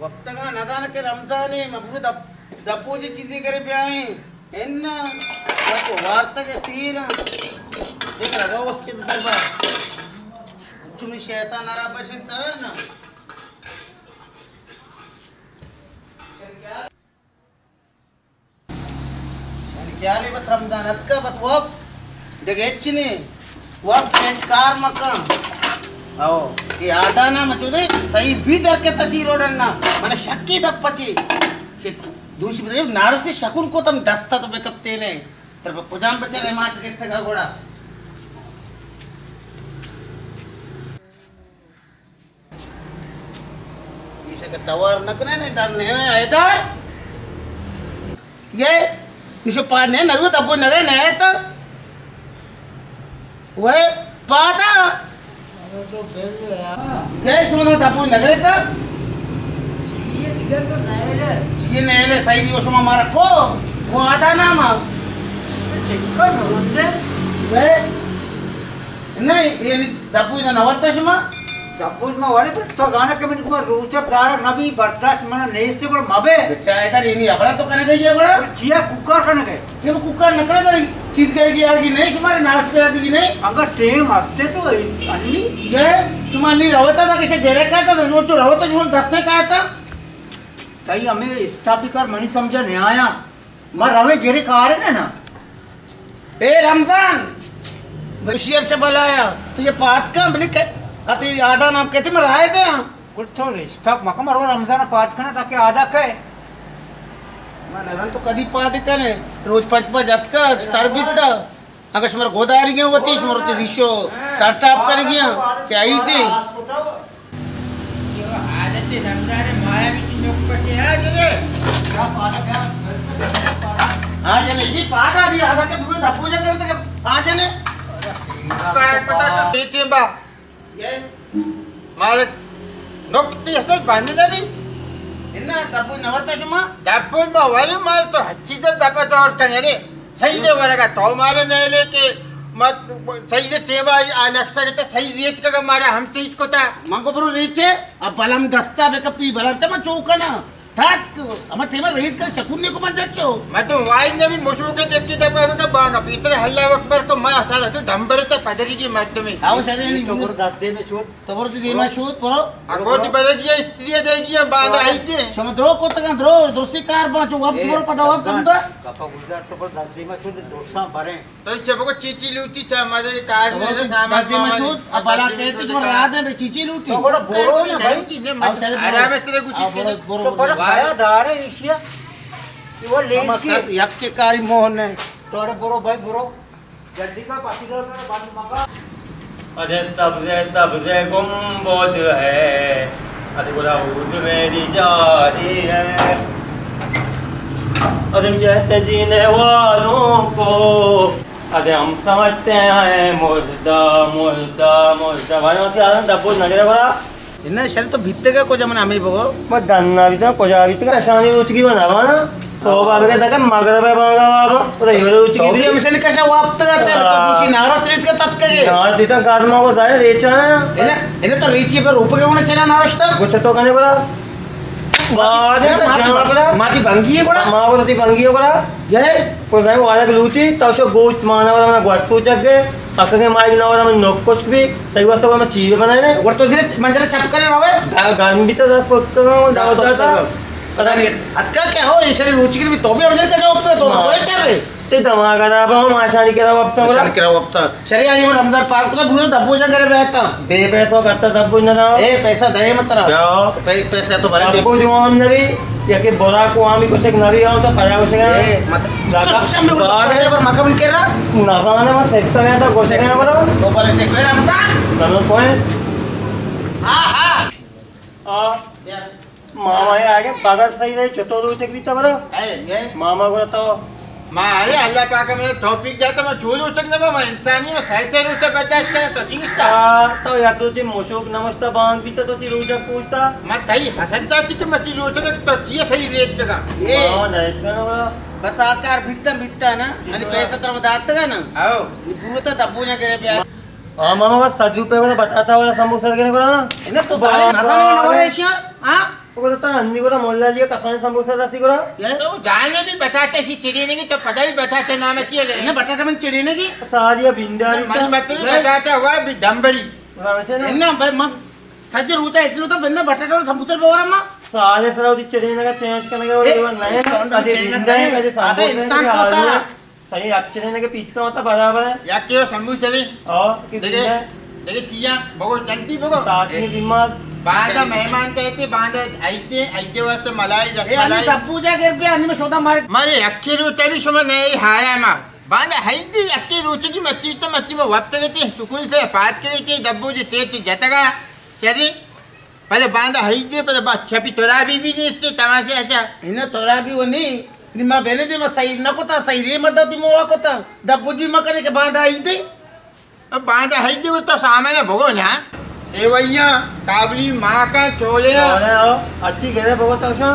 وقتگا ندان کہ رمضان ہے، مبرو دب-، دبوجی چیزی کرے بیائیں۔ انا، تو وارتگ تیر۔ دیکھ لگا اس چیز بابا۔ چمی شیطان را بشن ترا نا۔ شانی خیال ہے بس رمضان اتکا بس واب دگہ ہچ نہیں۔ واب ہچ کار مکن۔ او، یہ آدانا مچودے صحیح بھی در کے تشیر اوڈن نا۔ من شکی دب پچی۔ کہ دوشی بدے نارسی شکون کو تم دستا تو بکپتے نے۔ تر کجام بچے ریماٹ گتگا گوڑا۔ ایشی کہ توار نہ کنے نے در نے حیدر۔ یہ نشو پاد نے نرو تبو نگرے نے تو۔ وہ پادا۔ یہ شما تبو نگرے تو۔ چیئے نیلے صحیح دیو شما مارا کو۔ وہ آدا نام۔ یہ نہیں، یہ نہیں، دبوج نہ نوتا شما؟ دبوج ما وڑے پر تو گانا کہ من کو روچا کارا نبی برداشت منا نیستے پر مبے۔ بچا ادھر یہ نہیں ابرا تو کنے گئی ہے بڑا؟ چیا کوکار کنے گئے؟ یہ کوکار نہ کرے داری چیز کرے گی یار کی نہیں، شمارے ناشتے دی نہیں۔ اگر ٹیم ہستے تو انی۔ یہ شما نہیں روتا تھا کسے دیرے کرتا تو جو روتا شما دستے کا آتا۔ تئی ہمے اسٹاپی کار منی سمجھا نہیں آیا۔ ما روے گرے کارے نا۔ اے رمضان، بشیر چہ بلایا، تو یہ پات کن بلی کہ اتی آدا نام کہتے میں رائے دے ہاں۔ گڑ تو اسٹاپ مکم رو رمضان پات کنا تاکہ آدا کہے۔ ما نزان تو کدی پات کنے، روچ پنچ پنچ جتکا، ستر بیتا۔ اگہ شمارا گوداری گیا وتی، شمارا وتی ریشو سر ٹاپ کنگی ہاں کہ عید ہے۔ یہ حالت رمضان مایا بھی چنو کو بچے آ جنے۔ آ جنے جی پاٹا بھی آدھا کے دورے دھپو جا کرتے کہ آ جنے۔ کائے پتا تو بیٹے با۔ مارے نکتی اصل بند نبی۔ انا دبو نورتا شما؟ دبو ما ولی مار تو ہر چیز دبا دور کنے لے۔ صحیح دے ورگا تو مارے نہ لے کہ مت صحیح دے تیوا آ نقشہ کے تو صحیح ریت کا مارا ہم صحیح کو تا۔ منگو برو ریچے، اب بلم دستا بے کپی بلم تے من چوکنا۔ تھات کو، اما ٹیما رہیت کا سکون نے کو من جچو۔ مردم وائی نبی مشو کے دیکھ کے دبا بے کا بانا پیتر اللہ اکبر کو ما سارا تو ڈمبر تا پدری کی مردمی۔ آو شرے نہیں تو بولو۔ بر دادے میں چوت۔ تو بر دیما شوت برو۔ اگو دی بدری استری دے گی بانا آئی دے۔ شما درو کو تکان درو، درستی کار با چو وقت برو پدا وقت تم دا۔ کپا گزار تو بر دادے میں چوت درساں بریں۔ تو چہ بگو چی چی لوٹی چا مزے کار تو نے بگو سامان دادی مامان مشہود، اب بلا کہتے تمہارا یاد ہے چی چی لوٹی۔ تو بڑا بورو نا بھائی۔ آرام سے گوشی۔ بورو، بورو، تو بڑا بورو۔ بڑا دار ہے ایشیا۔ وہ لیس کی۔ یک کے کاری موہن ہے۔ تو بڑا بورو بھائی بورو۔ جلدی کا پاسی ڈال کر بند مکا۔ ارے سبز سبز گنبد ہے، ارے گلاب میری جاری ہے، ارے کہتے جینے والوں کو، ارے ہم سمجھتے ہیں مردہ، مردہ، مردہ۔ بھائی، وہاں سے آدم دبو نگرے برا۔ انہیں شر تو بھیتے کا کجا من ہمیں بگو۔ میں دن نہ بیتا، کجا بیتا، اشانی روچ کی بنا بنا۔ صبح آ گئے تک مغرب ہے بانگا بابا، ادھر ہی روچ تو کی بھی۔ ہمیشہ نکشا واپت کرتے ہیں، تو ہاں۔ دوسری نارا تریت کا تتکے۔ نارا تریت کا گازما کو سارے ریچا ہے۔ انہیں، انہیں تو ریچی پر اوپر کے ہونے چلا نارشتا۔ گچھا تو کنے بڑا۔ ماتی، ماتی، ماتی بنگی ہے بڑا۔ ماں کو تی بنگی ہے بڑا۔ یہ؟ کو زائے وارا لوٹی، تو شو گوشت مانا والا منا گوشت سوچ گئے۔ اکھے مائی نہ والا من نوک کچھ بھی، تئی واسطہ میں چیز بنائے نے۔ ور تو دیر منجر چپ کرے روے۔ دا گان بھی تو دس وقت کا دس وقت کا۔ پتہ نہیں۔ اتکا کیا ہو، یہ شری روچی کے بھی تو بھی منجر کا جواب تو، تو ہاں۔ کوئی کر رہے۔ تے دماغ خراب ہے، ہم آشانی کرا وقت ہمارا۔ آشانی کرا وقت۔ شری آئی ہو رمضان پاک کو تو دور دبو جا کرے بیٹھا۔ بے پیسوں کا تو دبو نہ داؤ۔ اے پیسہ دے مت ترا۔ کیا؟ پے-، پیسہ تو بھرے۔ دبو جوان نہ بھی۔ یا کہ برا کو آمی کو شک نہ بھی آؤ تو پیا کو شک۔ اے، مت-، دادا، چپ، چپ، میں بارے۔ پر مکم کر رہا۔ نہ زانے میں سیکتا گیا تھا، گوشے گیا برا۔ تو بولے سیکتا گیا تھا۔ نہ، نہ، کوئی۔ ہاں، ہاں۔ آ، کیا؟ ماما یہ آگے بغیر صحیح رہے، چطور روچک بیتا برا؟ اے، اے۔ ماما کو تو۔ ما، ارے اللہ پاک میں توفیق جاتا، میں چول روچک نہ با، میں انسانی، میں سائے سائے روچک برداشت کرے تو ٹھیک تھا۔ آ، تو یا تو جی مشوک نمستا بانگ بیتا تو تی روچک پوچھتا۔ ما تئی حسن چاچی کہ مچی لوٹگا تو چیئے سری ریت لگا۔ اے۔ ہاں، نہیں کرو۔ بس آکار بھتن بھتن نا، انی پیسہ تر داتگا نا۔ ہاؤ۔ بوتا دبو نہ کرے بیا۔ ہاں، ماما، بس سد روپے کو تو بتاتا والا سموسہ لگنے کو نا۔ انہیں تو سارے نہ تھا نا، نہ ایشیا۔ ہاں؟ گڑا تا انی گڑا مولا علی کسان سموسہ رسی گڑا۔ تو جانے بھی بٹاٹے سی چڑینگی، تو پدا بھی بٹاٹے نام چی ہے؟ نہ، بٹاٹا من چڑینگی۔ ساری بنداری من مت بٹاٹا ہوا بھی ڈمبری۔ نہ، بھائی، من سجے روچا اتنو تو بندہ بٹاٹا اور سموسہ بورا ما۔ سارے سرا دی چڑینگا چینج کرنے کا، اے، وہ نئے نا، کدے بندہ ہے، کدے سموسہ انسان ہے، تو آلو تارا۔ ہے۔ صحیح، اچھے نے کہ پیچھے ہوتا برابر ہے۔ یا کیو سمبو چلے؟ او، کہ دیکھے، دیکھے چیزاں، بگو جلدی بگو۔ ساتھ میں بیمار۔ باندا مہمان کہتے، باندا آئیتے، آئیتے واسطے ملائی، جس اے، ہمیں ملائی۔ تبو جا گر پہ، ہمیں شودا مار۔ مارے اکھے رو تبھی شما نئے ہایا ما۔ باندا ہیدی اکھے روچ کی مچی تو مچی میں وقت گئے تھے، سکول سے پات کے تھے، دبو جی تیتی جتگا۔ چلی؟ پدا باندا ہیدے، پدا با چپی ترابی بھی نیست، تماشا اچھا۔ اینا ترابی و نی، نی ما بینے دے ما سیر نہ کتا، سیر اے مردا دی موا کتا، دبو جی ما کنے کہ باندا ہیدے۔ اب باندا ہیدے تو سامان بگو نا۔ سیویاں، کابلی، ماکا، چولے۔ چولے ہو، اچھی گرے بگو تو شا۔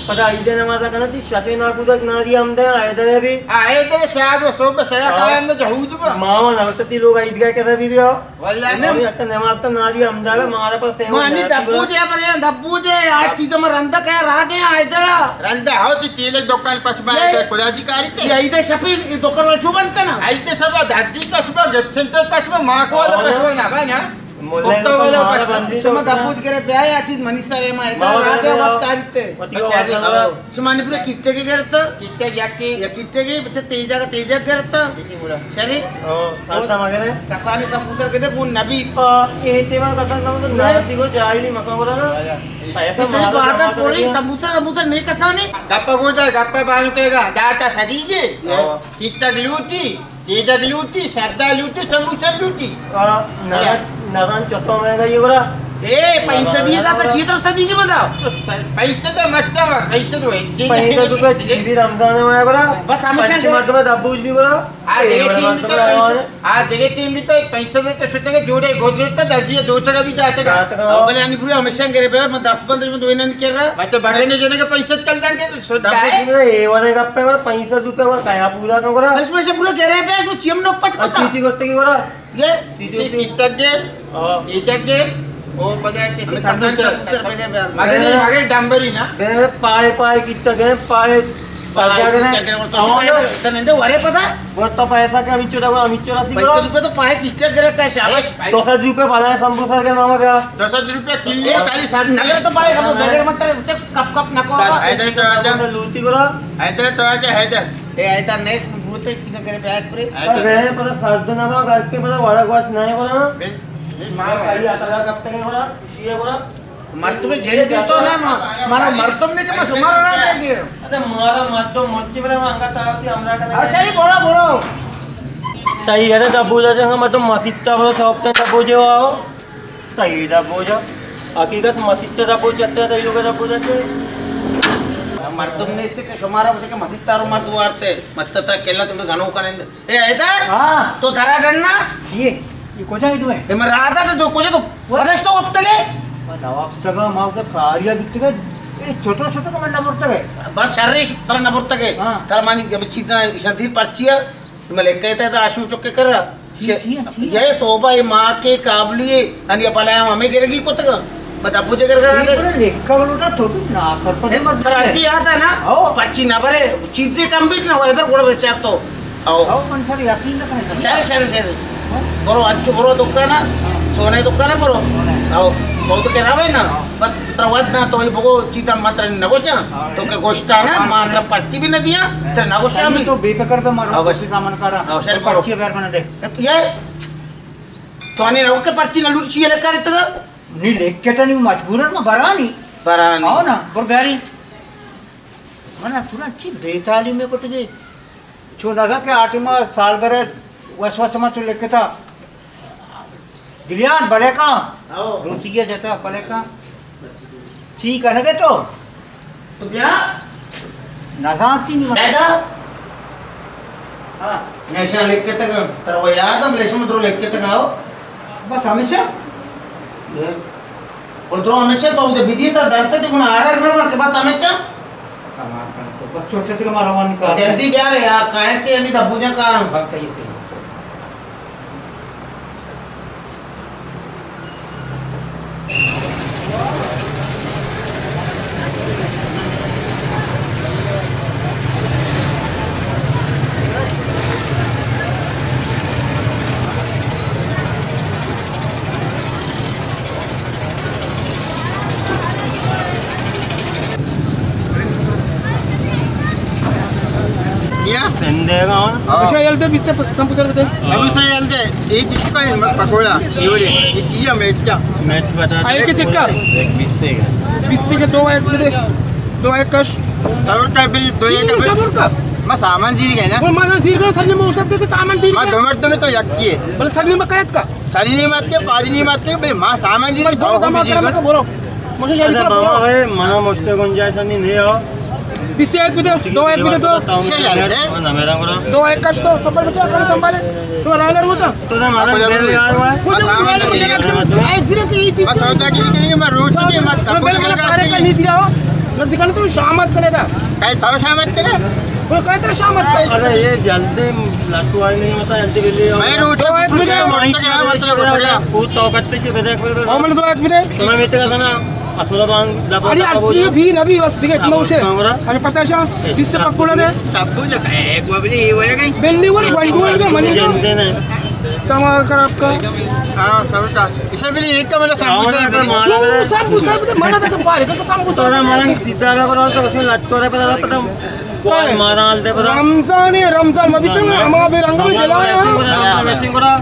پدا عید نماز کنا تی شاشے نا کودک ناری ہم دے، آئے دے بھی۔ آئے دے شاید وہ صبح سیا ہاں۔ کھایا ہم دے جہود با۔ ماما نہ تی لوگ عید گاہ کرے بھی بھی ہو۔ واللہ۔ ہمیں اتنا نماز تو ناری ہم دارا، مارا پر سیو ما انی ناسی دبو برا۔ جے پر، دبو جے، آ چیز ما رندا کیا راہ دے آئے درا۔ رندا ہو تی تیل دکان پس با یہ، کلاجی کاری تے۔ یہ عید شپی، یہ دکان والا چو بند کنا؟ عید شپا دھرتی پس با، گپ سنتر پس با، ماں کو والا اور پس با نا با نا۔ ملا بکتا تو والا مارا پس با۔ بندی شما تو دبو جے کرے بیا یا چیز منی سرے ما، اتنا ماما راہ دے بندی وقت کاری تے۔ وتی بس واسطہ یار۔ شما نی پورا کیتے کے گرتا؟ کیتے یکی۔ یا کیتے کے بچے تیجا کا تیجا گرتا؟ یکی پورا۔ شری؟ او، ساتا مگرے؟ کسانی سمبوسہ کے دے فون نبی۔ آ، اے تیما کسان سمبوسہ یہ نارتی کو جاہلی مکان کو نا۔ آیا۔ ایسا اتنی مارا بات ہے جماعت پوری لگی ہے۔ سمبوسہ، سمبوسہ نہیں کسانی۔ گپا گوجا، گپا بانو کہے گا، داتا سدیجے۔ او۔ کیتک لوٹی۔ تیجگ لوٹی، سردا لوٹی، سموسہ لوٹی۔ آ، نزان، نزان چتو مہنگا یہ گڑا۔ اے، پیسہ دیے دا، تو چیتر سدی کے بدا۔ پیسہ تو مٹا، پیسہ تو ایک چیز پیسہ تو کچھ بھی رمضان میں گڑا۔ بس ہمیشہ پنچ مردم دبوج بھی گڑا۔ آ، اے، دیگه بڑا ٹیم مردم بھی تو ہے۔ آ، دیگه ٹیم بھی تو پیسہ دے تو سوچے کہ جوڑے گودرے تو دردی دو چگا بھی جاتے گا۔ جاتے گا۔ بلے انی پورے ہمیشہ گرے بے، میں دس پندرہ میں دو انہاں نہیں کر رہا۔ میں تو بڑے نے جنے کے پیسہ چل جائیں گے، سوچتا ہے۔ اے والا گپے وا پنچ سد روپے وا کیا پورا تو کرا؟ اس میں سے پورا گرے پہ، اس میں چیم نو پچ پتا۔ چی چی کرتے کی کرا؟ یہ چی چی چی؟ اتک دے، ہاں۔ اتک دے، او بجائے کسی ہمیں کسان سمبوسہ، سمبوسہ بجائے بیار۔ مگر نہیں، مگر ڈمبری نا۔ میں پائے پائے کیتا گئے، پائے پائے پائے کیتا گئے، تو آؤ نا۔ تنے دے ورے پتا؟ وہ تو پیسہ کا امیچو دا، امیچو دا سی پینسٹھ روپے تو پائے کیتا گرے کا، شاباش۔ دو سد روپے بنائے سمبوسہ کے نام کا۔ دو سد روپے کلو، خالی ساٹھ نگرے تو پائے، ہم بغیر مت کرے، اسے کپ کپ نہ کو۔ حیدر تو آجا۔ لوٹی کرا۔ حیدر تو آجا، حیدر۔ اے حیدر نہیں، تم بوتے کی نگرے بیعت کرے۔ حیدر۔ بے پتہ سرد نہ ہوا، گھر کے پتہ والا گواش نہیں کرا۔ بل، بل، ماں۔ بھائی، آتا کب تک ہے کرا؟ یہ کرا۔ مردم جن دی تو نہ، ما-، مارا مردم نے کہ ما شمارا نہ دیں گے۔ اچھا، مارا مردم مچی بلا ما انگا تاوتی ہمراہ کرے۔ اچھا، یہ برو، برو۔ تئی یار دبو جا جنگا مردم مسیتا برو، شوق تے دبو جے واو۔ تئی دبو جا۔ حقیقت مسیتا دبو جاتے، تئی لوگ دبو جاتے۔ مردم نے اس سے کہ شمارا بچے کہ مسیتا رو مردو آرتے، مسیتا کلا تم گھنو کریں۔ اے حیدر، ہاں۔ تو درا ڈننا؟ یہ، یہ کجا ہے تو ہے؟ اے من راہ دا تو کجا تو پدش تو وقت گئے؟ نواب تگا ما تو کاریا بیتگا، اے چھوٹا چھوٹا کو من نبرتگا۔ بس شر ترا نبرتگا۔ ہاں۔ ترا مانی اب چیزا شدی پرچیا، میں لکھ کہتا ہے تو آشو چکے کر رہا۔ چی، چی، چی؟ یہ توبہ، یہ ماں کے قابلی ہے، ان یہ پلایا ہمیں گرگی کتگا۔ بتا پوچھے کر کر یہ پورا لکھا لوٹا تو تو نا سرپد مر کراچی آتا نا، ہاں۔ پرچی نہ بھرے، چیزیں کم بیت نہ ہو، ادھر گوڑا بچا تو۔ او۔ او، من سر یقین نہ کرے۔ سر، سر، سر۔ ہاں؟ برو، انچو برو دکانا، ہاں۔ سونے دکانا برو۔ سونے۔ او، بہت کرا ہے نا۔ ہاں۔ بس ترا ود نہ تو یہ بگو چیتا متر نہ بوچا۔ ہاں۔ تو کہ گوشتا نا، ہاں۔ ما ترا پرچی بھی نہ دیا، ہاں۔ ترا نہ گوشتا بھی۔ تو بے فکر پہ مرو، ہاں، بس۔ کسی سامان کرا۔ ہاں، سر برو۔ پرچی بیر بنا دے۔ یہ تو آنی نہ کہ پرچی نہ لوٹ چیئے لکھا رہتا۔ نی لکھتا نی مجبورن ما برانی۔ برانی۔ آو نا، بر بیاری۔ من پورا چی بے تعلیم کٹگے۔ چو لگا کہ آٹی ما سالگرہ وس وس ما چو لکھتا۔ گلیان بلے کا؟ آو۔ روسیہ جتا بلے کا؟ چی کنگے تو؟ تو بیا۔ نزانتی نی۔ پیدا؟ ہاں۔ ہمیشہ لکھتگ، ترا وہ یاد ہم لیشم درو لکھتگ آو۔ بس ہمیشہ؟ یہ۔ اور درو ہمیشہ تو دے بدی تا درتے تے گنا آرگ نہ مر کے بس ہمیشہ؟ بس چھوٹے تے ہمارا من کا۔ جلدی بیا رے، آپ کائے تے علی دبو جا کارم۔ بس صحیح، صحیح۔ دے گا ہوں۔ ہاں۔ اچھا، یل دے، بیست سمبوسہ بدے۔ سمبوسہ یل دے، یہ چکا ہے پکوڑا، یہ بولے، یہ چیز ہے مرچا۔ مرچ بتا دے۔ آئے کے چکا؟ ایک بیست کے۔ بیست کے دو ایک بدے۔ دو ایک کش۔ صبر کا بھی، دو ایک جی، کا۔ صبر کا۔ میں سامان دی گئے نا۔ وہ مگر زیر کا سر نے موشت کے سامان دی ما گئے۔ دو مرد میں تو یک کی ہے۔ بولے سر نے بقایت کا۔ سری نعمت کے، پاری نعمت کے، بھئی، ما سامان جی نہیں، دو دما کم کرا مت بولو۔ مجھے شریف ارے بابا، بولو۔ بھائی، منا مجھ سے گنجائش نہیں، نہیں ہو۔ بیست ایک بدے، دو ایک بدے تو۔ چھ ہزار دے۔ دو ایک کش تو سفر بچا کر سنبھالے۔ تو رائلر ہوتا۔ تو نہ مارا، بل یار ہوا ہے۔ وہ تو رائلر ہو جائے گا۔ آئے زیرو کی یہ چیز۔ بس ہوتا کہ یہ کہیں گے، میں روز کی قیمت، میں بل بل پارے کا نہیں دیا ہو۔ نہ دکھانے تو شامت کرے تھا۔ کئی تو شامت کرے؟ وہ کہتے رہے شامت کرے۔ ارے یہ جلدی لاتو آئی نہیں ہوتا، جلدی بلی۔ میں روز دو ایک بدے۔ مطلب خود تو کرتے کہ بدے، بدے۔ ہاں، من دو ایک بدے۔ تمہیں میتے کا تھا نا، اصول بان دبا ارے دبا اچھی بولو۔ بھی نبی بس دیگه اتنا اوشه۔ ہمیں پتہ شا، جس سے پکوڑا دے۔ تب جو ایک وہ بھی وہ گئی۔ بلنی ور ون ڈو ون منی جن دے نا۔ تمام خراب کا۔ ہاں، سب کا۔ اسے بھی ایک کا میرا سامبوسا ہے۔ سامبوسا، سامبوسا، منا تک پارے کا سامبوسا۔ تو ہمارا سیدھا کا بنا تو اسے لاتو رہے پتہ پتہ۔ کوئی مارا حال دے پتہ۔ رمضان ہے، رمضان مبی تو ہما بے رنگ میں جلا ہے۔ رمضان ویسے کرا۔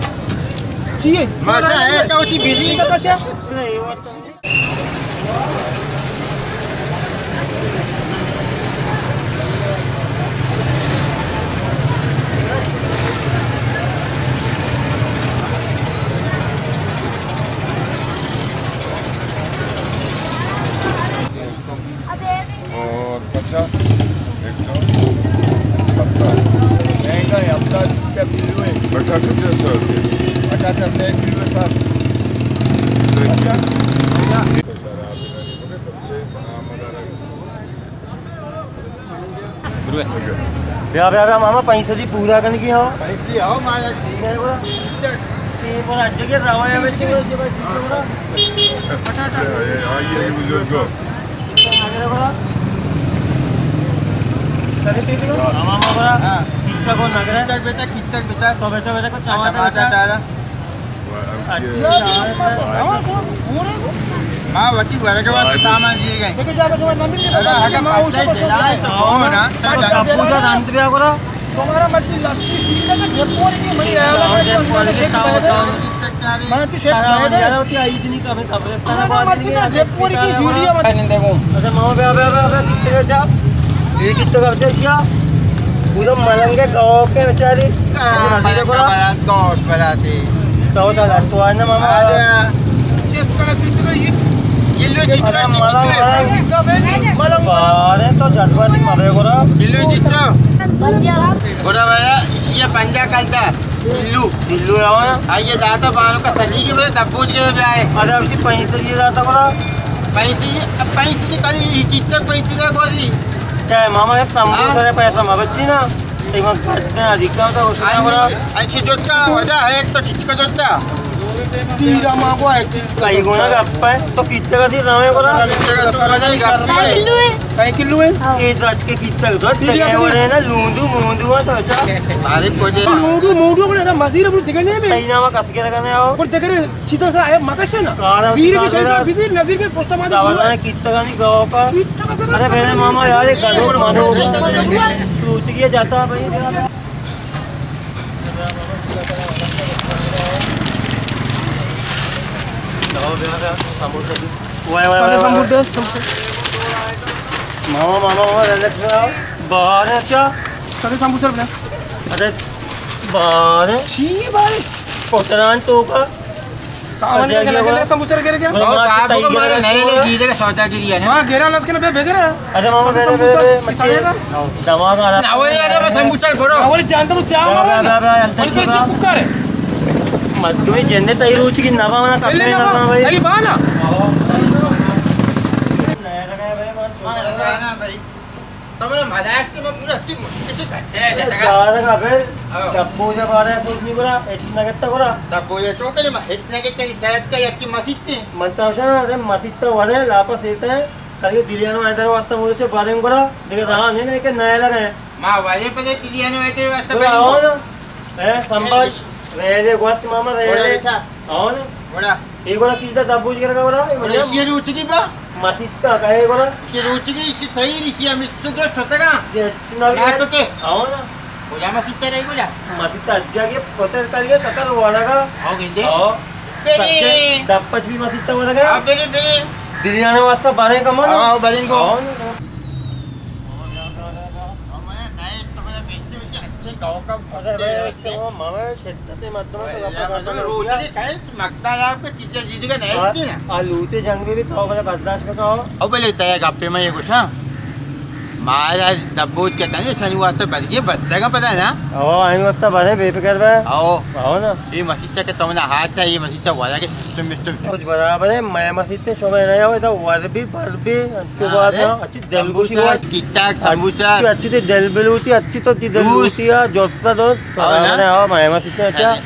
چیے؟ ماشاء ہے، تو اسی بجلی کا کشا۔ اور کچا ایک سو ستر۔ مہنگا ہے، ہفتہ روپیہ کلو ہے۔ بٹاٹا چھ سو روپے۔ بٹاٹا سو کلو ہے سر۔ سو کلو۔ بیا، بیا، بیا، ماما، پینسدی پورا کنگی ہو۔ پینسدی ہو، ماما۔ ٹھیک ہے، بڑا۔ یہ بڑا جگہ روا ہے، بچے، بڑا، بڑا، بڑا۔ بٹاٹا۔ آئیے، آئیے، بزرگو۔ ماما، بڑا۔ ہاں۔ کتنا کو نگرہ؟ کتنا بیٹا، کتنا بیٹا؟ تو بیٹا، بیٹا، کو ٹماٹر، ٹماٹر بیٹا۔ ڈالا۔ اچھا، ہاں، وتی ورگ وت سامان دیے گئے۔ دیکھو، جا، بس، نہ ملے، ارے، اگر ما پتہ اسے ہی بس چلا ہے تو چھوڑو نا۔ تو ڈبو کا دنت بیا کرو۔ تمہارا مرچی لسی شیل ہے کہ ڈرپ وار کی منی ہے، ڈرپ وار کی تاو، تاو۔ میں تو شیخ تارا فائدہ ہے۔ یار، ہوتی آئی جنی کا میں قبرستان ہمارا مرچی نا ڈرپ وار کی جوڑی ہے، مت۔ نہیں دیکھو۔ اچھا، ماما، بیا، بیا، بیا، بیا، کتنے کا جا؟ یہ کتنے کا بچا؟ پورا ملنگ ہے، گاؤں کے بیچاری۔ ہاں، ملنگ کا بڑا گاؤں بڑا تھے۔ تو تا تو ہے نا ماما۔ آ جا۔ چیز کرا تم تو یہ۔ یہ لو جی، ارے ملنگ، ملنگ۔ ملنگ۔ بارے تو جذبہ نہیں مارے گورا۔ یہ لو جی تو۔ گورا بھائی، اسی یہ پنجا کلتا۔ بلو۔ بلو ہے نا؟ آئیے داتا بانو کا صدی کے بلے دبوج کے بلے آئے۔ ارے اسی پینتیس یہ داتا گورا۔ پینتیس، اب پینتیس کلی، یہ کتنا پینتیس ہے گوزی؟ کیا ہے ماما، ایک سمبوسہ ہاں؟ ہے، پیسہ ماں بچی نا۔ ایک بار کھاتے ہیں، ادھیکا ہوتا ہے، اس میں بڑا۔ اچھے جوتا وجہ ہے، ایک تو چچ کا جوتا۔ تیرا ماں کو ہے، چچ کا کئی گونا جوتا۔ گپا ہے، تو کتنے کا دیر رہا ہے، بڑا؟ کتنے کا تو وجہ ہی گپ ہے۔ سائیکل ہے۔ سائیکل ہے؟ ہاں۔ یہ تو اچ کے کتنے کا دیر ہے، بڑے نا، لوندو، موندو ہے تو اچھا۔ ارے کوئی لوندو، موندو کو نا، مزید اپنی دکھنے میں۔ صحیح نام ہے، کس کے لگانے آؤ؟ اور دیکھ رہے، چیزاں سے آئے مکش ہے نا۔ کارا زیر کی کارا شرط پہ زیر نظیر پہ پوسٹ مارے دعوت ہے۔ کتنا کا نہیں گاؤں کا؟ ارے میرے ماما یار، ایک گھنٹے مانو۔ تو چکے جاتا بھائی۔ وائے، وائے، سادہ وائے، سمبوسہ وائے۔ دے، سمبوسہ۔ ماما، ماما، ماما، ریلیکس کرو۔ باہر ہے، اچھا۔ سادہ سمبوسہ بنا۔ ارے، باہر ہے۔ چی بھائی؟ اتران تو کا۔ سامان اچھا، لگے، لگے، لگے، سموسے لگے، لگے۔ اور صاحب کو مارا نئے، نئے چیزیں کا سودا کے لیے نا۔ وہاں گیرا لس کے نا بے، بے گیرا۔ اچھا، ماما، بے، بے، بے، بے، مسالے کا۔ دماغ آ رہا۔ نہ، وہ یار، بس ہم کچھ بولو۔ ہماری جان تو بس سیاہ بے، بے، بے، بے، بے، بے۔ مت تمہیں جنت آئی روچ کی نوا منا کپڑے نوا۔ نوا بھائی۔ نہیں، بانا۔ نیا لگایا بھائی، ہاں، لگایا نا بھائی۔ تمہارا مزاج تو میں پورا اچھی مٹھی سے کرتے ہیں، جتنا۔ دارا کا بھائی، ہاں۔ ڈبو جب آ رہا ہے، تو نہیں برا، اتنا کتنا برا؟ ڈبو یہ تو کہ میں اتنا کتنا ہی شاید کا، یک کی مسیت تھی۔ من تو شاید، ارے مسیت تو والے لاپا سیتا ہے، کل دلیانو ادھر واسطہ مجھے بارے میں برا، دیکھ رہا نہیں، نہیں کہ نیا لگا ہے۔ ماں والے پہ دلیانو ادھر واسطہ برا، بارے آؤ میں۔ نا۔ اے، سمبل، ریلے گوات ماما، ریلے۔ بولا بیٹا۔ آؤ نا۔ بولا۔ اے گوڑا کس دا دبوج کرگا گوڑا؟ اے بولا۔ اسی روچگی با؟ مسیتا کا اے گوڑا؟ اسی روچگی، اسی صحیح، اسی ہمیں سدرا چھوٹگا۔ یہ اچھی نہ لگا۔ پکے۔ آؤ نا۔ کجا مسیت ءَ رہی کجا؟ مسیت ءَ اجا گے پتر تلگے تتر ورگا۔ او گندے؟ او۔ بری۔ سچے دپ پچ بھی مسیت ءَ ورگا۔ ہاں، بری، بری۔ دلیانے واسطہ بارے کمو نا؟ ہاں، بری کو۔ او۔ مگتا آپ کے چیزیں چیزیں کا نہیں آ، ہوتی نا۔ آ لوٹے جنگ میں بھی تو بڑا برداشت کرتا ہو۔ او بلے تیا گپے میں یہ کچھ، ہاں۔ مارا دبوچ کتنے سنی واسطہ بلکہ بچہ کا پتہ نا۔ او، آئین واسطہ بنے بے فکر بے۔ او۔ او نا۔ یہ مسیت کہ تم نے ہاتھ ہے، یہ مسیت والا کے سسٹم مسٹم۔ کچھ برابر ہے، میں مسیت شما نہیں ہو، تو ور بھی، بر بھی، انچو ہاں، بات ارے۔ نا، اچھی دل گوشی سموسہ، بات۔ ٹک ٹاک، سموسہ۔ اچھی، اچھی تو دل بلوسی، اچھی تو تی دل دوست۔ گوشی ہے، جوستا دوست۔ او نا۔ برابر ہے، او، میں مسیت اچھا۔ ارے۔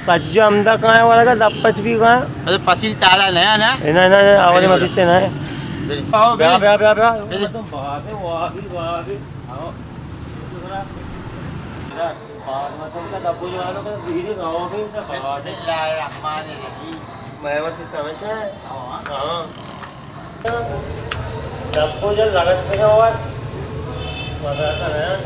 سجہ ہمدا کائیں ورگا دپ پچ بھی کائیں۔ ارے فصیل تالا نیا نا؟ نہ، نہ، نہ، اولی مسیت نہ ہے۔ بیا، بیا، بیا، بیا۔ بیا۔ بسم اللہ الرحمن الرحیم۔ میں مسیت ہمیشہ ہے۔ ہاں۔ دپ پچ لگت پہ جاوات۔ مزہ کا نیا۔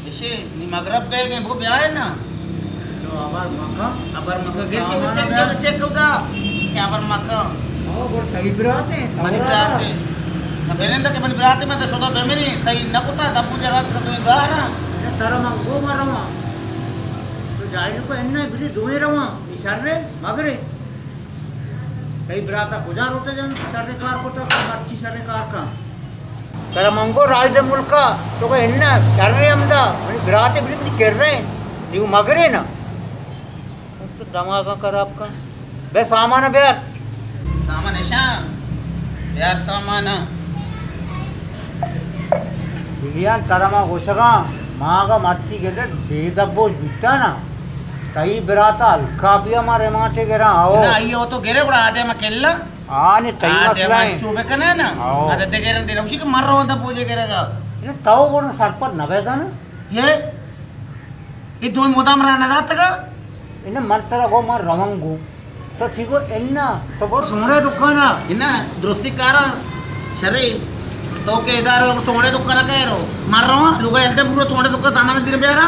ایشی نی مغرب بیگیں، بگو بیائے نا۔ تو ابر مکہ۔ ابر مکہ، گرشی تو چیک کر، چیک کر دا۔ کیا ابر مکہ؟ او، گڑ تئی برات ہیں، منی برات ہیں۔ نہ بنندہ کہ منی برات ہیں، میں تو شدا بمری، تئی نہ کتا، دبو جرات کا تو گارا۔ ترا من گو مروا۔ تو جاہل کو انہ بلی دوئے رواں، یہ شر ہے، مگرے۔ تئی برات ءَ کجا روت جن شریں کار کتگ، مرچی شریں کار کن۔ ترا من گو راج دے ملک ءَ، تو کہ انہ شریں ہمدا، منی برات بلی منی کریں، دیو مگرے نا۔ تو دماغاں خراب کن۔ بے سامان بیار۔ سامان اشاں۔ بیار سامان۔ دلیان ترا ما گوشگاں، ما اگاں مرچی گندے بے دبوش بیتا نا، تئی برات ءَ ہلکا بیا ما ریمانڈ ءَ گراں، او۔ نا، آئی ءَ تو گرے گڑا آدے ما کلا۔ ہاں، نی تئی آدے مسئلہ ما ہے۔ چو بکنا نا۔ او۔ آدے دگرن دے نوشی کہ مر رہا تھا پوجے گرے گا۔ نہ، تو گڑا سرپد نہ بیتا نا۔ یہ، یہ دو مدام را نہ داتگا۔ انہ من ترا گو من روان گو۔ تو چی گو انہ، تو گو سونے دکانا۔ انہ درستی کارا شرے۔ تو کہ ادارو سونے دکانا کہہ رو۔ مر رہا، لوگا التے پورا سونے دکان سامان دیر بیارا۔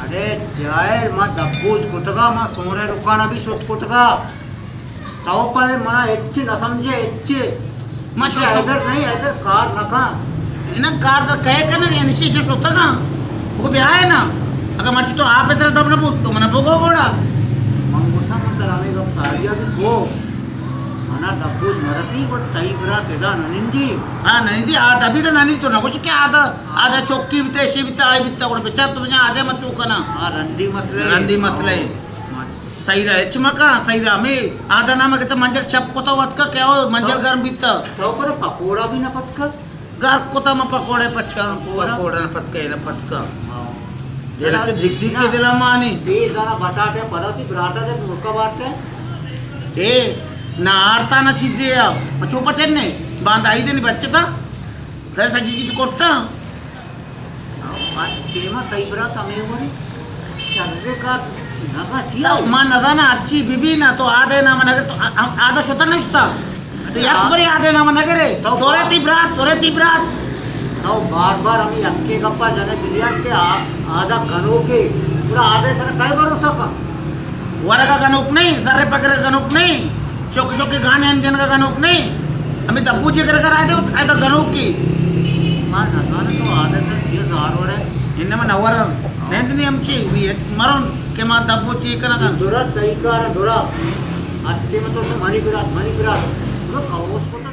ارے جاہل، ما دبوج کتگا، ما سونے دکانا بھی شت کتگا۔ تو پہ منا ہچ نہ سمجھے، ہچ۔ ما شو، شو۔ حیدر نہیں، حیدر کار نہ کن۔ انہاں کار دا کہے کنگ، یعنی شیشہ شتگاں۔ بگو بیائے نا۔ اگر مرچی تو آپ اترا دب نہ بوت، تو منا بگو گوڑا۔ من گوشاں من ترا ہمے گپ ساری ءَ بھی گو۔ منا دبوج مرسی، گڑا تئی برات ادا نہ نندی۔ ہاں، نہ نندی، آ دبی تو نہ نندی، تو نہ گوشی کہ آ دا، آ دا چوکی بیتا، اشی بیتا، آئی بیتا، گڑا بچار تو بجا آ دے من چو کنا۔ ہاں، رندی مسئلہ ہے۔ رندی مسئلہ ہے۔ سہیرا ہچ مکن، سہیرا ہمے آدا نام کہ تو منجل چپ کتا وتکا کہ او منجل گرم بیتا۔ تو پر پکوڑا بھی نہ پتکا؟ گرم کتا ما پکوڑے پچکا، پکوڑا؟ پکوڑا نہ پتکا، نہ پتکا۔ ہاں۔ دل کے دگ دگ کے دل مانی۔ بے زنا بٹاٹے پڑا تی براتا دے مرکا بارتے۔ اے، نہ آرتا نہ چیز دے آ۔ چوپا چنے، باندائی دے نی بچتا۔ گھر سجی چیز کوٹا۔ او، بات ٹیما تئی برات ہمے وڑی شریں کار نہ کن چیا؟ تو ما نزاناں ہرچی بی بی نا، تو آدے نام نگر، تو آ-، آ-، آدہ شتا نشتا۔ تو یک بری آدے نام نگرے۔ تو سورے تی برات، سورے تی برات۔ تو بار بار ہمے یکے گپا جنے بلیان کہ آ-، آدہ گنوکے۔ پورا آدے سر کئے بھروسہ کن؟ ورگا گنوک نہیں، زر پگر گنوک نہیں، شوق شوق گانے انجنگا گنوک نہیں۔ ہمیں دبو جی کر کر آئے تھے، آئے تو گنوک کی۔ ما نزانہ تو عادت ہے، یہ زار ور ہے۔ انما نورا، نند نہیں ہم چی، مرون کہ ما دبو جی کرنا گن۔ درا تئی کار درا۔ اتے میں تو سے منی برات، منی برات۔ تو کہوس کو تو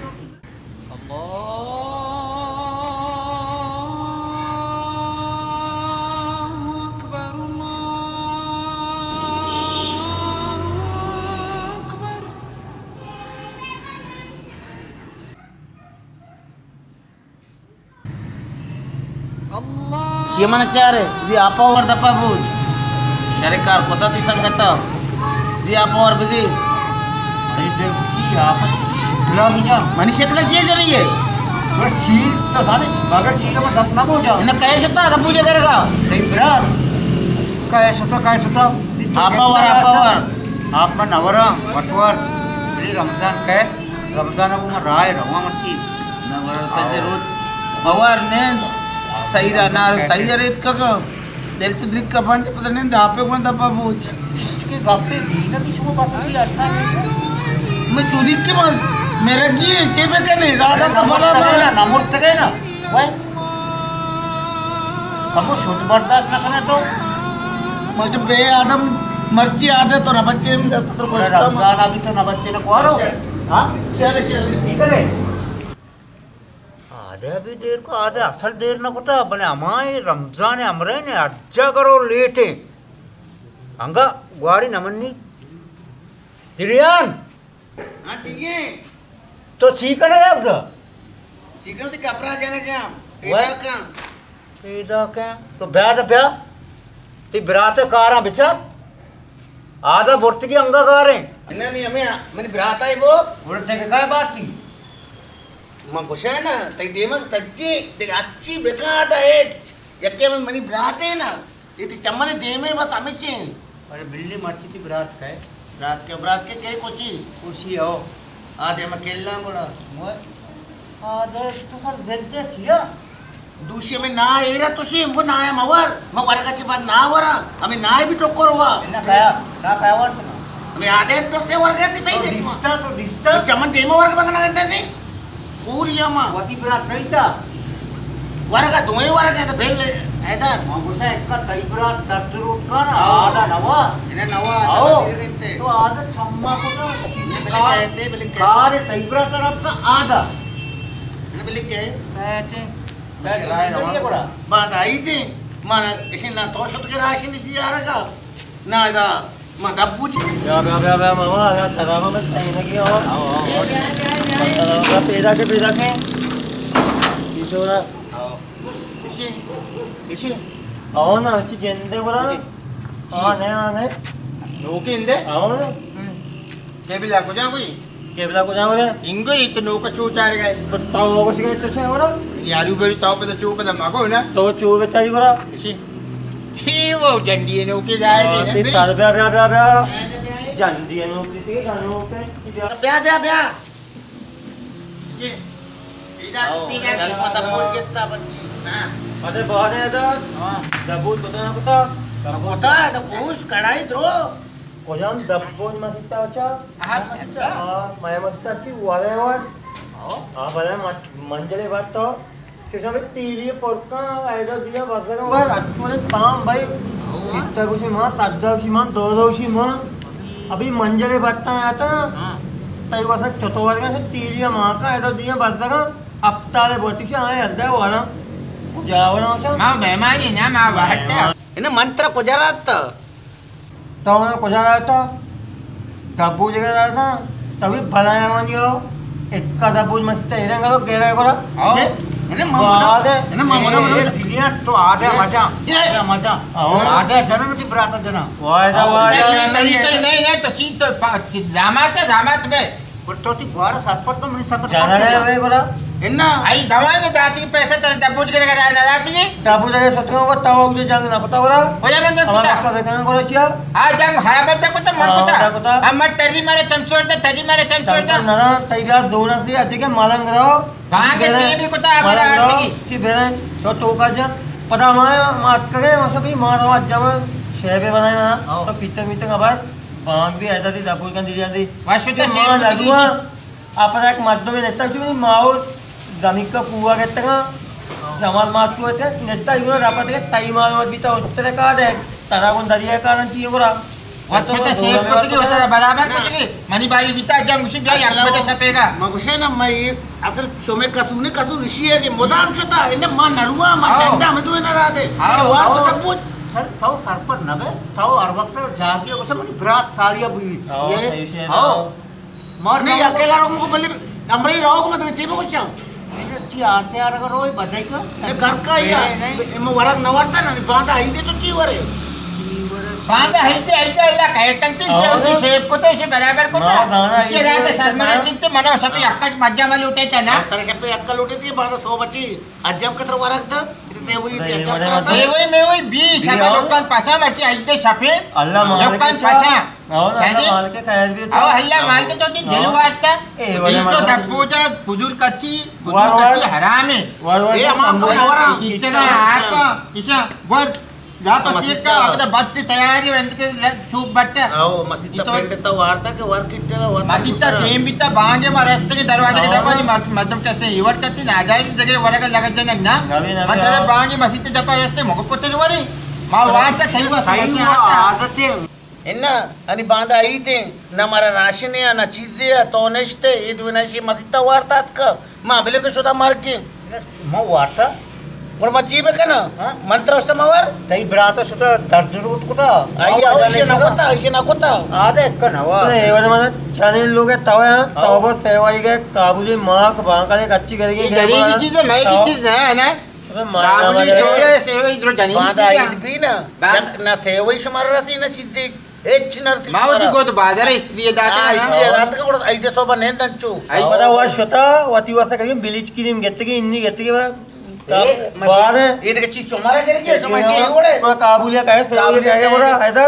اللہ اکبر، اللہ اکبر۔ اللہ۔ چی من چارے، دی آپا ور دپا بوج۔ شرے کار کتا تی سنگتا۔ دی آپا ور بدی۔ اے بے خوشی آپ شکلا بجا۔ منی شکل چیئے جنی ہے؟ بس شیر تو سالش، بغیر شیر ما دپ نہ بوجا۔ انہاں کئے شتا دپ بوجا کرے گا؟ تئی برار۔ کئے شتا، کئے شتا؟ آپا ور، آپا ور۔ آپ من نورا، وٹور۔ بری رمضان کئے؟ رمضان ءَ گوں ما راہ ءَ رواں مرچی۔ نہ ورا سجے روچ۔ بوار نین، سہی را نار، سہی ریت کگا۔ دل تو دک کا بند، پتہ نہیں، داپے گون دپا بوچ۔ کہ گپے بھی نہ بھی شما بات کی اٹھا نہیں۔ میں چودی کے بعد میرا جی چے پہ کنے، راجا تو بڑا مارا۔ نہ مرتگے نا۔ وای۔ کمو شد برداشت نہ کنے تو۔ مجھے بے آدم مرچی عادت تو نہ بچے، میں دست تو گوشتا۔ رمضان ابھی تو نہ بچے نہ کوارو۔ ہاں؟ چلے، چلے۔ ٹھیک ہے۔ آدھے ابھی دیر کو، آدھے اصل دیر نہ کتا، بلے ہمائیں رمضان امرے نے ہر جا کرو لیٹے۔ انگا گواری نہ منی۔ دلیان! ہاں، چی ایں؟ تو چی کنگ ءَ ابدا؟ چی کنگ ءَ؟ تئی کپرا جنگ ءَ آں۔ پیدا کن۔ پیدا کن؟ تو بیا تو بیا۔ تئی برات ءِ کاراں بچار۔ آدا برتگی انگا گاریں۔ نہ، نہ، ہمیں منی برات آئی بو۔ گڑا دگہ کائے بارتی؟ من گوشاں نا، تئی دیما سجی، دگہ اچی بکا دا ہچ۔ یکے من منی برات ہے نا۔ اے تئی چمن ءِ دیم ءَ بس ہمچیں۔ ارے بلی مرچی تئی برات کئے؟ برات کئے، برات کئے، کئے کچی؟ کچی ہو۔ آ دیم ءَ کلاں گڑا۔ وہ آ دے تو سر زندے چیا؟ دوشی ہمیں نا ایرا توشی، ہمگو نا ہے مور۔ ما ورگا چی بعد نا ورا، ہمیں نا بھی ٹکر ہوا۔ نہ کیا، نہ کیا ور تم؟ ہمیں آ دے تو سے ورگا تئی صحیح تو دیکھ ما۔ ڈستا، تو ڈستا۔ تو چمن دیم ءَ ورگ بگنا گندے نہیں۔ پوری ہما۔ وتی برات نہیں چا؟ ورگا دوئیں ورگ ہے تو بھل حیدر۔ ما گوشا ایک کا تئی برات درد روت کار، ہاں۔ آدا نوا۔ انہیں نوا، آؤ۔ آدا بھل رہتے۔ تو آدا چما کو نا۔ یہ بلے کہتے، بلے کہتے۔ کار تئی برات طرف کا آدا۔ انہیں بلے کہے۔ بیٹھے۔ بیٹھے، رائے بیٹھے رہا۔ بڑا۔ بعد آئی دیں، مانا اسے نہ تو شد کے راشن اسی آ رہا۔ نہ ادا، ما دبوجی۔ بیا، بیا، بیا، بیا، ماما، ادا ترا ما بس کہیں نہ کیا ہو۔ آؤ، آؤ، آؤ۔ ترا ما پیدا کے، پیدا کے۔ پیچھے ہو رہا۔ آؤ۔ پیچھے، پیچھے۔ آؤ نا، اچھی جندے ہو رہا نا۔ جی۔ آ، نہیں، آ، نہیں۔ نوکے اندے؟ آؤ نا۔ ہم۔ قبلہ کجا کوئی؟ قبلہ کجا ہو رہا؟ انگو ہی تو نوکا چو چار گئے۔ تو تاو ہو گوش گئے تو سے ہو رہا؟ یارو بری تاو پہ تو چو پہ تو مگو نا۔ تو چو پہ چاری ہو رہا؟ اسی۔ ہی وہ جنڈی ہے نوکے جائے ہاں، دے نا، تے بری۔ تر بیا، بیا، بیا، بیا۔ جنڈی ہے نوکے سے، گھنو پہ۔ بیا، بیا، بیا۔ یہ۔ پیدا، آؤ، پیدا، پیدا۔ پیدا، دبوج گپتا بچی۔ ہاں۔ ارے بہت ہے ادھر۔ ہاں۔ دبوج پتہ نہ پتہ۔ پتہ ہے، دبوج کڑائی درو۔ کجام دپ پوج مسیتا اچھا؟ ہاں، مسیتا۔ ہاں، مئے مسیتا چی وارے وار۔ ہاں۔ ہاں، بلے مت-، منجلے بات تو کہ شما تیلی پرکا ایدا دیا بس لگا۔ بار اچھوڑے تام بھائی۔ ہاں۔ اتنا کچھ ماں، سجا کچھ ماں، دو دو کچھ ماں۔ ابھی منجلے بات آتا نا۔ ہاں۔ تئی واسا چتو ورگا سے تیلی ماں کا ایدا دیا بس لگا۔ اب تالے بوتی سے آئے اندر وارا۔ کجا ورا سے؟ ماں مہمانی نا، ماں واٹا۔ انہیں من ترا کجا رات تا؟ تو من کجا رہتا؟ دبو جگہ رہتا؟ تبھی بھلا ہے من یو۔ اکا دبو مت تیرے گھرو گیرا گورا۔ آؤ۔ اے، انہیں ماں منا، بعد ہے۔ انہیں ماں منا، اے، منا۔ دنیا تو آدھا اے، مزہ، اے۔ آدھا مزہ۔ آؤ۔ آدھا جنم کی برات جنا۔ واہ، آؤ۔ واہ، نہیں، نہیں، نہیں، نہیں، تو چین تو پا-، چین، زامات ہے، زامات بے۔ پر تو تی گوارا سرپد بہ منی سفر جانا پہنچ رہے گیا۔ ہوئے گورا۔ انا۔ آئی دوائیں داتی پیسہ ترے دبوج کے لگا رہا داتی۔ دبوج کے ستوں کو تاو جو جنگ نہ پتا ہو رہا۔ ہو جا من جو ہمارا پتا۔ پتا کرنا گورا چیا۔ آ جنگ ہاں بتا کو تو من ہاں، کو تا۔ بتا کو تا۔ ہم مر تری مارے چمچور دے، تری مارے چمچور دے۔ چمچور نہ رہا، تئی بیا زور سے اچھے کے مالنگ رہو۔ کہاں کے تیرے تیمی کو تا مالنگ ہمارا رہو، آرتی کی۔ کہ میرے تو تو کا جا۔ پتا ہمارے مات کرے، ہم سبھی مارا جمع شہبے بنائے نا۔ ہاں۔ تو پیتے پیتے خبر۔ بانگ بھی ایسا تھی، دبوج کن دی جاندی۔ واشو کہ تو ماں شیر لگوا، اپنا ایک مردم نتا جو ماحول زمین کا پوا گتگا، جمال مات کو تے نتا یو رپت کے تئی مال مت بیتا اترے کا دے، ترا گون دریا کا نن چیئے گورا۔ وقت تو شیر کتگی، اترا برابر کتگی، منی بھائی بیتا جم گوشی بیا یک بجے شپے گا۔ ما گوشے نا، میں اصل شمے قصور نے، قصور اشی ہے کہ مدام شتا، انہیں ما نروا، ما آؤ۔ چندا میں تو نہ رہا دے۔ آؤ، آؤ۔ سر، تو سرپد نہ بے، تو ہر وقت جاگی ہو، بس منی برات ساریا بوئی۔ آؤ، یہ، صحیح سے آؤ۔ آؤ۔ مار نہیں، نہ اکیلا رہوں کو بلے، امرے رہو کو مطلب چی بگوشاں؟ چی آرتے آر اگر روئے بدائی کا؟ یہ گھر کا ہی ہے۔ نہیں، نہیں۔ اما ورگ نہ ورتا نا، باندا ہی دے تو چی ورے؟ باندا ہی دے، ہی دے، ہی دے، کہے تنگ تے، آؤ۔ شیپ کو تو اسے برابر کو۔ ماں دانا اسے ہی رہتے دے، سر مرے چنتے، منا سب یک مجا ملوٹے چنا۔ ترے شپے یک لوٹے تھی، باندا سو بچی۔ اجم کتر ورگ دا، اتنے وہی دے، اجم کرتا۔ اے وہی میں وہی بی، شپا لوکان پچا مرچی آئی دے شپے۔ اللہ مالک لوکان پچا۔ او نا، سمجھے؟ اللہ مالک خیر بھی او اللہ مالک تو تی دل ہاں۔ وارتا۔ اے والے دل تو مطلب دبو جا، فضول کچی، فضول وار وار۔ کچی حرام ہے۔ وار وار اے جو ہما کم کو ہے۔ ورا۔ کتنا آتا، ایشا، ور، لا تو مسیت سیکا، تا۔ اب تو بٹ تیاری، ور انت پہ لگ، چوک بٹ۔ او، مسیت تا تو پنڈ تا وارتا کہ ور کٹے گا، ور مسیت تا دوسرا۔ دیم بیتا، بانگے ما رستے کے دروازے کے او۔ دروازے مر-، مردم کہتے ہیں، یہ ور کرتے، ناجائز جگہ ورگا لگا جنگ نا۔ نبی، نبی، ما تیرے او۔ بانگے مسیت جا پر رستے، مگو پتے نوری۔ ما وارتا کئی بات صحیح مسیت ہوا، آتا۔ عادت ہے۔ اناں، انی باندا عید ایں، نہ مارا راشنے ء، نہ چیزے ء، تو نشتے، عید ونشی مسیت ء وارت اتک، ما بلے کہ شدا مرگیں۔ ما وارتا؟ گڑا ما چی بکناں؟ ہاں؟ من ترا شتا ما وار؟ تئی برات ء شتا درد روت کتا؟ آئی او ایشی نہ کتا، ایشی نہ کتا۔ آدے کن ہوا۔ اے وجہ من جنین لوگ ء تو ہاں۔ تو بس سیوائی گئے قابل ماک بانکا ایک اچھی کرے گی۔ جنین کی چیز ہے، میں کی چیز ہے نا۔ ابے مانا کابلی مانا۔ جوڑے، سیوئی درو جنین باندا چیزاں۔ عید بھی نا، با- یک نہ سیوئی شمار رسی، نہ چیز دیگ، ہچ نہ رسی ما شمارا۔ وتی گود بازار استری داتا آ، نا۔ استری داتا، گڑا عید صبح نیند انچو۔ آئی پتا وا شتا، وتی واسطہ کہیں بلیچ کریم گتگی، انی گتگی با۔ اے، بعد ہے۔ اے دگہ چیز شمارا گرگی، شما اے، چیز وڑے۔ تو قابلیہ کہے، سیوئی کہے، وڑا، ایسا۔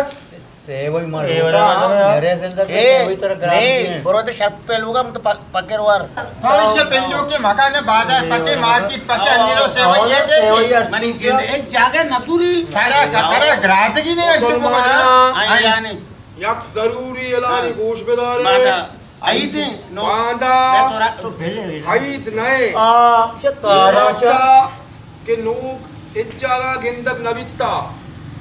سیوئی من اے لوٹاں، وڑا من میرے زندہ اے، سیوئی ترا گران نہیں، دیں۔ برو تے شرپ پہ لوگا، من تو پک-، پکر وار۔ تو ایشی پنجو کے مکان بازار پچے، مارکیٹ پچے، انگیرو سیوئی یہ دے۔ منی جند ایک جاگہ نتوری۔ ترا، ترا گراتگی نہیں، انچو کو نا۔ آئی، آئی۔ یک ضروری اعلانی ہاں۔ گوش بدارے۔ باندا عید ایں، نو۔ باندا۔ تو را-، تو بلے۔ عید نئے۔ آ، چہ تارا چہ۔ کہ نوک اچ جاگہ گندگ نہ بیتا۔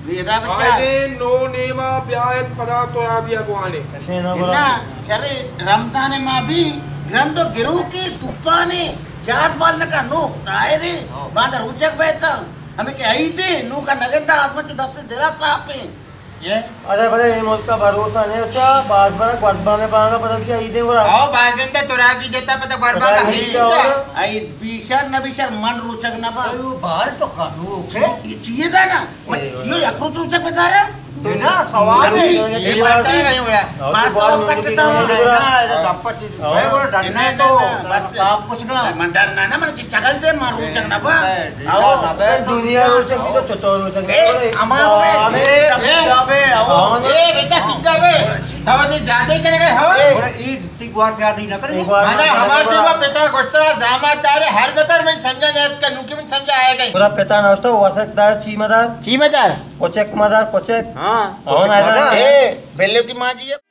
نی ادا بچار۔ آئیدے نو نیما بیایت پدا ترا بیا گوانے۔ کشے نہ برا۔ نہ، شرے رمضان ما بھی گرند و گروکے توپانے جاز بال نکا نوک ظاہرے۔ ہاں۔ باندا روچک بیتا۔ ہمیں کہ عیدے نوکا نگندا آزمچو دست دلا صاف ہیں۔ یہ؟ ارے بلے، اے ملک ء بھروسہ نے اچھا، باز برا گوربا میں بانگا پتہ کیا عید ہے گورا۔ او، باز رندہ تو راگی جتا پتہ گوربا کا عید ہے۔ عید بیشر نہ بیشر من روچگ نہ با۔ او، بار تو کنوک ہے۔ یہ چیئے دا نا؟ من اے، چیو یک روچ روچگ بدارا؟ بنا سوال ہے۔ یہ بات ہے، یہ بڑا۔ بات تو کٹتا ہوں۔ من ڈر نہ، نہ، من چی چگل دے، من روچگ نہ با۔ او۔ دنیا روچگ تو چطور روچگ؟ اے، اما بے۔ اے، اے، بیٹا سیدھا بے۔ تو نے زیادہ کرے گئے ہو؟ اے، تی گوار زیادہ نہ کرے۔ مانا ہمارے جو پتا گوشتا داماد دارے ہر بتر من سمجھا نہیں اتکا نوکی من سمجھا آئے گئے۔ پورا پتا نہ ہوتا، واسک دار چی مدار؟ چی مدار؟ کوچک مدار، کوچک۔ ہاں۔ ہاں، نا، نا۔ اے، بلے تی ماں جی۔